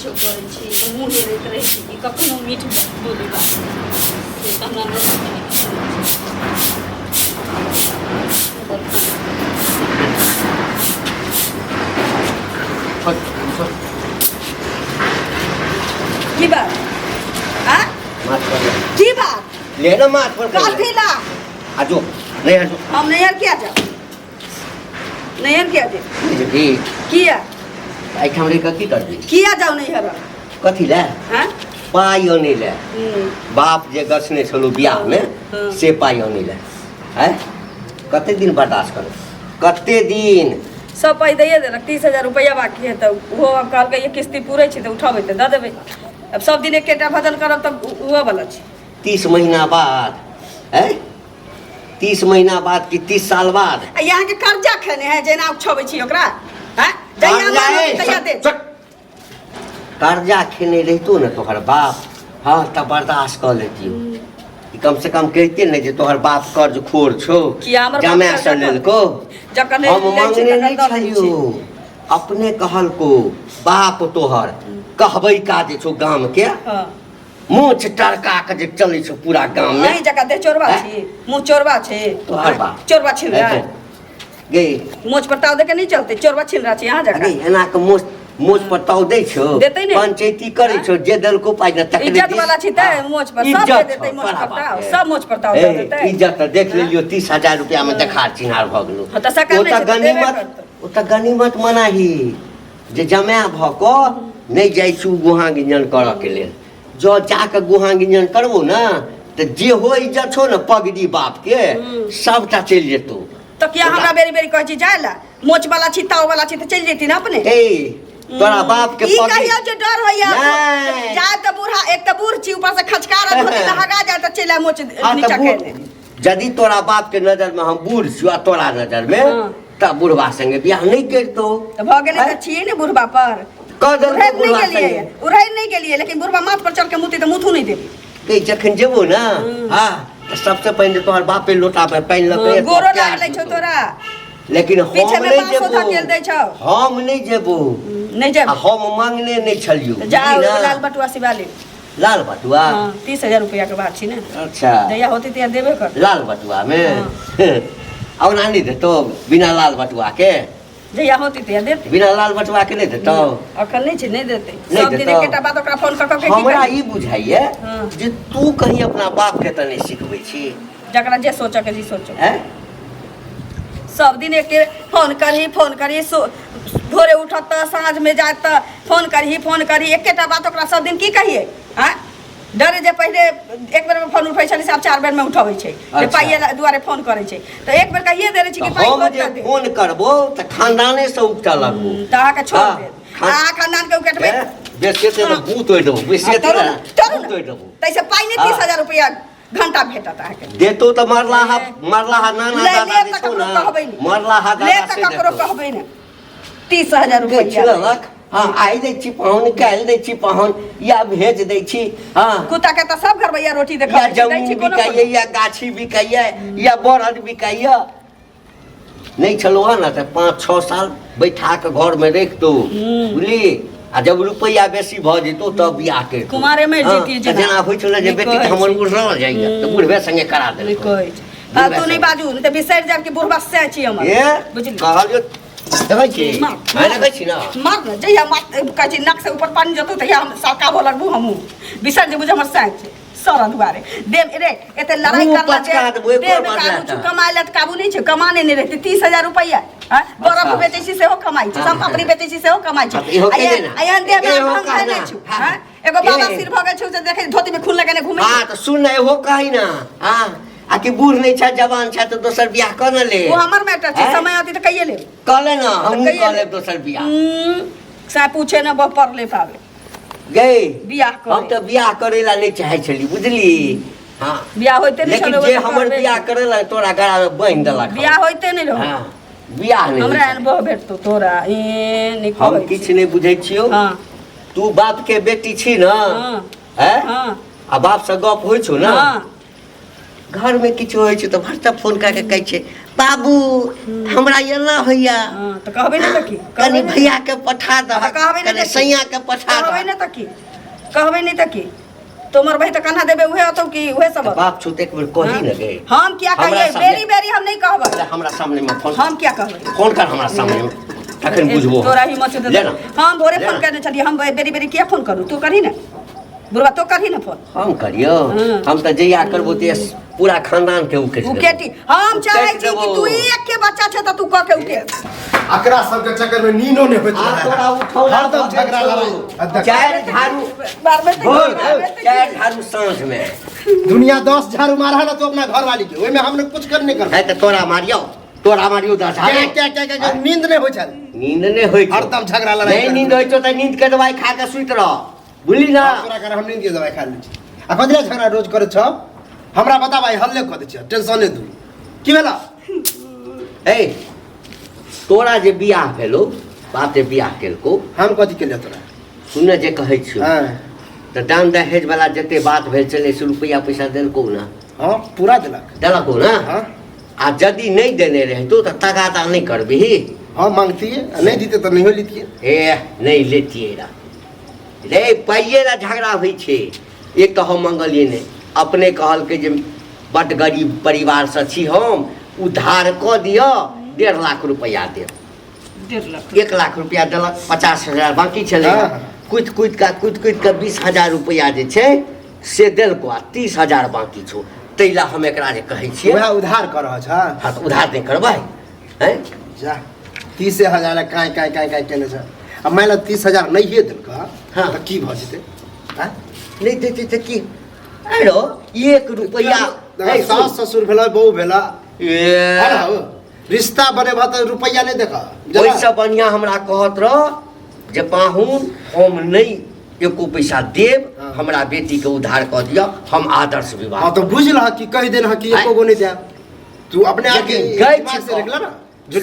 किछो करै छी तऽ मुँह हेरैत रहै छी कि कखनो मीठ बोली बात से तऽ हमरा नहि की बात आ माथ पर ले। की बात ले ना माथ पर कर ले। काफी ला आ जो नहीं आ जो हम नैहर किया जाब नैहर किया जाब जेबही किया एहिठाम रहि कऽ की करबी किया जाउ नैहर कथी लए हाँ पाइ अनै लए हम्म, बाप जे गछने छलहुँ बियाहमे हँ। से पाइ अनै लए आँय कते दिन बर्दाश्त करब कते दिन सब पाइ दैए देलक 30,000 रुपैआ बाकी है तऽ ओहो आब कहलकै ये किस्ती पूरै छै तऽ उठेबै तऽ दऽ देबै आब सब दिन एकेटा भजन करब तब ओहो वाला छै 30 महीना बाद आँय 30 महीना बाद कि 30 साल बाद आ यहाँ के कर्जा खेने है जेना उछबै छी ओकरा हैं जहिया कर्जा मांगब ए, तहिया दे चुप। कर्जा खेने रहितो ने तोहर बाप हाँ तऽ बर्दाश्त कऽ लेतियो ई कम से कम कहिते ने जे तोहर बाप कर्ज खोर छौ किया हमर बाप जमाए कर्जा से लेलको जखन हम लै छी मांगने तखन नहि दऽ दै छलियो छी। अपने कहलको बाप तोहर कहबै का जे छौ गाम के हाँ मोछ टरका के जे चलै छौ पूरा गाम में अहीं जकाँ देह चोरबा हैं? छी मुँह चोरबा छी तोहर बाप। चोरबा छीन रहा अच्छा। गे मोछ पर ताव दे के नहीं चलते चोरबा छीन रहा छी यहाँ जकाँ अरे एना के मोछ मोछ पर ताव दै छौ देतै नहि। पंचायती करै छौ जे देलको पाइ ने तकरे इज्जत दिस। वाला छी तै हाँ। मोछ पर सब इज्जत दे देतै छौ, मोछ बड़ा पर बाप ताव रे। सब मोछ पर ताव ए, दे देतै इज्जत तऽ देख लेलियो 30,000 रुपया में देखार चिन्हार भऽ गेलो हाँ, तऽ सकल ओ नहि तऽ छै तऽ देबे गनीमत करतौ। ओ तऽ गनीमत मनाही जे जमाए भऽ कऽ नहि जाइ छी गुहा गिंजन करऽ के लेल जँ जाकऽ गुहा गिंजन करबो ने तऽ जे हो इज्जत छौ ने पगड़ी बापके सबटा चलि जेतौ तऽ किया हमरा बेरी बेरी कहै छी जाय ला मोच वाला छी ताव वाला छी तऽ चलि जेती ने अपने ए तोरा बाप के ई पगड़ी कहियो जे डर होइया नहि। जाय तऽ बूढ़ा एक तऽ बूढ़ छी ऊपर से खचकार धोती लहगा जाय तऽ चलि आय मोच हाँ, तऽ नीचा बूढ़- केने यदि तोरा बाप के नजर में हम बूढ़ छियो आ तोरा नजर में हाँ। तऽ बुढ़वा संगे बियाह नहि करितो तऽ भऽ गेलै तऽ छियै ने बुढ़बा पर कऽ देलको उड़ैत नहि बुढ़वा गेलियै संगे उड़ैत नहि गेलियै लेकिन बुढ़बा माथ पर चढ़ के मुती तऽ मुथू नहि देबै गई जखन जेबो ने हाँ तऽ सबसे पहिने तोहर बापे लोटा में पानि लऽ के गोरो लागलै छौ तोरा लेकिन हम पीछे में नहि बाँसो जेबो धकेल दै छौ। हम नहि जेबो नहि आ जेबै हम मांगने नहि छलियो तऽ जाउ बुझली ने? लाल बटुआ सिवा ले लाल बटुआ हाँ 30,000 रुपया के बात छी ने अच्छा जहिया होती तहिया देबे कर लाल बटुआ में आ ओना नहि देतौ बिना लाल बटुआ के जहिया होती तहिया देते बिना लाल बटुआ के नहि देतौ अखन नहि छै नहि देते नहि सब दिन देतौ। एकेटा बात ओकरा फोन कऽ कऽ के की हमरा कही? ई बुझाइए हाँ। जे तू कहीं अपना बाप के तऽ नहि सिखबै छी जकरा जे सोचऽ के जी सोचो हैं सब दिन एके फोन करही फोन करही भोरे उठत तऽ साँझमे जायत तऽ फोन करही फोन करही एकेटा बात ओकरा सब दिन की कहियै आँय डरे जे पहिले एक बेरमे फोन उठबै छलै से आब चारि बेरमे उठबै छै जे अच्छा। पाइए दुआरे फोन करै छै तऽ एक बेर कहिए देने छी कि तऽ पाइ हम खोज जे कऽ दे फोन करबो तऽ खानदाने से उपटा लगबो तऽ अहाँके छोड़ हाँ, देत खान- अहाँ खानदानके उकेटबै ए, बेसी तऽ मुँह तोड़ि देबो बेसी तरू ने तरू तोड़ि ने देबो ताहिसँ पाइ नहि हाँ। 30,000 रुपैआ घंटा भेटत अहाँके देतो तऽ मरला हा मरला हा नाना ले दादा लेब जे तऽ छौ ककरो ने कहबै नहि मरला हा दादा लेब तऽ से ककरो देतौ। कहबै नहि 30,000 रुपैआ छिलक हँ आइ दै छी पाहुन काल्हि दै छी पाहुन या भेज दै छी हँ कुत्ता के तऽ सब घरबैया रोटी या देखा दै जमीन छी कोनो बिकाइए या गाछी बिकाइए या बरद बिकाइए नहि छलो हँ ने तऽ 5-6 साल बैठा कऽ घरमे रखितौ बुझली आ जब रुपैआ बेसी भऽ जेतौ तब बियाह करितौ कुमारे मरि हँ, जैतियै तऽ जेना। जेना होइ छलै जे नहि बेटी कहै हमर छी। उड़ल जाइए तऽ बुढ़बे सङ्गे करा नहि देलकै कहै छै फालतू नहि बाजू नहि तऽ बिसरि जायब कि बुढ़बा सएह छी हमर ए बुझली कहलियौ देखै छी मार, आँय देखै छी ने मार ने जहिया मार कहै छी नाक से ऊपर पानी जेतौ तहिया हम सरका भऽ लगबू हमहूँ बिसरि जेबू जे हमर सएह छै सर दुआरे देव रे एते लड़ाई मुँह करला पचका देबो, एको देह मे बार काबू लए छौ तऽ। कमाय लए तऽ काबू नहि छै कमाने नहि रहतै 30,000 रुपैआ आँय, बरफ अच्छा। बेचै छी सेहो कमाइ छी सोनपापड़ी बेचै छी सेहो कमाइ छी हाँ, तऽ इहो आ कहि दे ने। एहन एहन देह मे इहो ढंग कह नहि ना। छौ हाँ। आँय, एगो बाबा ए। सिर भऽ गेल छौ जे देखै धोती मे खून लगेने घुमै हाँ तऽ सुन ने इहो कही ना हाँ आ कि बूढ़ नहि छै जवान छै तऽ दोसर बियाह कऽ ने ले ओ हमर मैटर छै आँय? समय अति तऽ कहिए लेब कऽ ले ना हमहूँ कहिए कऽ लेब। लेब दोसर बियाह सएह पूछे ने बह पर ले पावे गई बियाह करे। हम तऽ बियाह करै ला नहि चाहै छली बुझली हाँ बियाह होइते नहि लेकिन छलौ जे तऽ हमर करबे बियाह नहि। करै ला तोरा गळा मे बान्हि देलक बियाह होइते नहि रहौ हाँ बियाह नहि हमरा होइ एहन बह भेटतौ तोरा ए नहि हम कहै किछु छी। नहि बुझै छियौ हाँ तू बाप के बेटी छी ने हाँ हैं हाँ आ बाप से गप होइ छौ ने हाँ घरमे किछु होइ छै तऽ भरता फोन कए कऽ कहै छै बाबू हमरा एना होइया। हाँ, तऽ कहबै नहि तऽ की कनि भैया के पठा दहक, कहबै नहि कनि तऽ की? सैया के पठा कहबै दहक। नहि तऽ की, कहबै नहि तऽ की? तोमर भाई तऽ कन्हा देबै उहे अतौ कि उहे सब अतौ? बाप छौ तऽ एक बेर कही ने गे। हम किया हमरा कहियै? सामने- बेरी बेरी हम नहि कहबै। अरे हमरा सामने में फोन, हम किया कहबै? फोन कर हमरा सामने में, तखन बुझबो। तोरा ही मत ले ना। हम भोरे ले फोन ना। करने छलियै। हम बेरी बेरी किया फोन करू? तू करही ने बुढ़वा, तो करही ने फोन। हम करियो? हाँ। हम तऽ जहिया करबो ते पूरा खानदान के उकेट देबो। उकेटी हम चाहै छी कि देबो। तू एक के बच्चा छै तऽ तू कऽ के उकेट। अकरा सबके चक्कर में नीनो नहीं होइत आ रहै। तोरा उठौला हरदम झगड़ा लड़ाई। आ देख, चारि झाड़ू मारबै तऽ भोर, मारबै तऽ चारि झाड़ू साँझ में। दुनिया 10 झाड़ू मारा ना तो अपना घर वाली के ओहिमे हम लोग कुछ कर नहीं कर। है तऽ तोरा मारियौ, तोरा मारियौ 10 क्या झाड़ू। क्या क्या क्या क्या, नींद नहीं होइ छल। नींद नहि होइ छौ। हरदम झगड़ा लड़ाई नहि करैत। नींद होइ छौ तऽ नींद के दवाई खा के सुति रह, बुझली ना? तोरा कारण हम नींद के दवाई खा लै छी। आ कथी लए झगड़ा रोज करै छौ हमरा बता भाई, हल्ले कऽ दै छियै, टेंशन नहि दू। की भेला? ए तोरा जे बियाह भेलो, बाप जे बियाह केलको। हम कथी केलियै तोरा? सुन जे कहै छियौ। हाँ। तऽ दान दहेज वाला जते बात भेल छलै से रुपैआ पैसा देलकौ ने? हाँ, पूरा देलक। देलकौ ने? हाँ। आ यदि नहि देने रहितौ तऽ तगादा नहि करबिही? हाँ, मांगतियै, आ नहि दितै तऽ नहियो लितियै। ए नहि लेतियै रा रे, पाइए ला झगड़ा होइ छै। एक तऽ हम मंगलियै नहि, अपने कहलकै जे बड्ड गरीब परिवारसँ छी हम, उधार कऽ दिअ, 1.5 लाख रुपैआ देब। 1.5 लाख? 1 लाख रुपैआ देलक, 50,000 बाँकी छलै। हाँ। कुदि कुदि कऽ, कुदि कुदि कऽ 20,000 रुपैआ जे छै से देलको आ 30,000 बाँकी छौ। ताहि लए हम एकरा जे कहै छियै। वएह उधार कऽ रहल छ? हँ, तऽ उधार नहि करबै हैं? जा, 30,000 लए काँय काँय काँय काँय केने छ। आ मानि लए 30,000 नहिए देलक तऽ की भऽ जेतै? आँय? नहि देतै तऽ की? अरे एक रुपैआ देखा, सास ससुर भेला, बहू भेला। ए है ना हौ? रिश्ता बनेबह तऽ रुपैआ नहि देख। ओहिसँ बढ़िआँ हमरा कहत रह जे पाहुन, हम नहि एको पैसा देब, हमरा बेटीके उधार कऽ दिअ, हम आदर्श विवाह। हाँ, तऽ बुझि लह कि कहि देने कि एको गो नहि देब। तू अपने आप के लेकिन गैछ दिमाग से कऽ। निकला ना।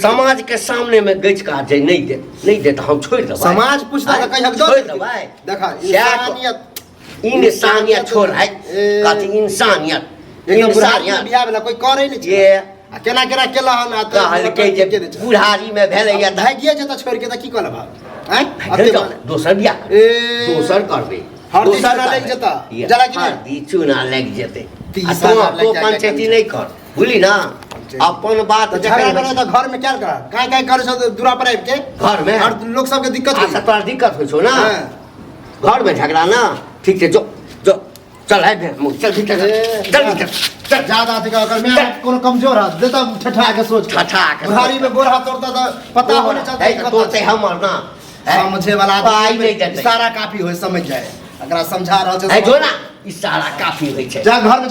समाज के सामने में गैछ कहा जे नहि दे, नहि दे तऽ हम छोड़ि देबै। समाज पूछता तऽ कहियक दऽ छोड़ि देलकै। देबै। देखा, सएह कह। इंसानियत। इंसानियत छोड़ है। ए। कथी इंसानियत? एकदम बुढ़ारी में इंसानियत बियाह भेला, कोई करे नहि छै। ये आ केना केना केला हन आ तऽ कहलकै जे के दै छै। बुढ़ारी में भेलैया तऽ भागिए जेतऽ छोड़ि के तऽ की कऽ लेबह? आँय? भागि अते जाउ, माने। दोसर बियाह करबै। ए। दोसर करबै। हरदी दोसर चूना लागि करबै। जेतऽ। ये, जरा कि नहि? हरदी चूना लागि जेतै। तीस आ तों हजार लागि तों जाय पंचायती नहि कर, बुझली ना? अपन बात तऽ झगड़ा जखन करे तऽ घर में क्या कर काय काय करे छौ दूरा पर आबि के? घर में? और लोग सबके दिक्कत अच्छा, तोरा दिक्कत होइ छौ ना? हाँ। घर में झगड़ा ना? ठीक छै, जो जो, चल है चल भीतर, ए, चल भीतर चल। ज्यादा अथी कर मैं कोनो कमजोर हाथ देता ठठा के सोच के। ठठा के। बुढ़ारी में गोर हाथ तोड़ता तऽ पता होने चलता। है तऽ तोड़तै हमर ना? समझे वाला पाइ नहि देतै। इशारा काफी होय, समझ जाए। एकरा समझा रहल छै। है जो ना, इशारा काफी होइ छै। जा घर में।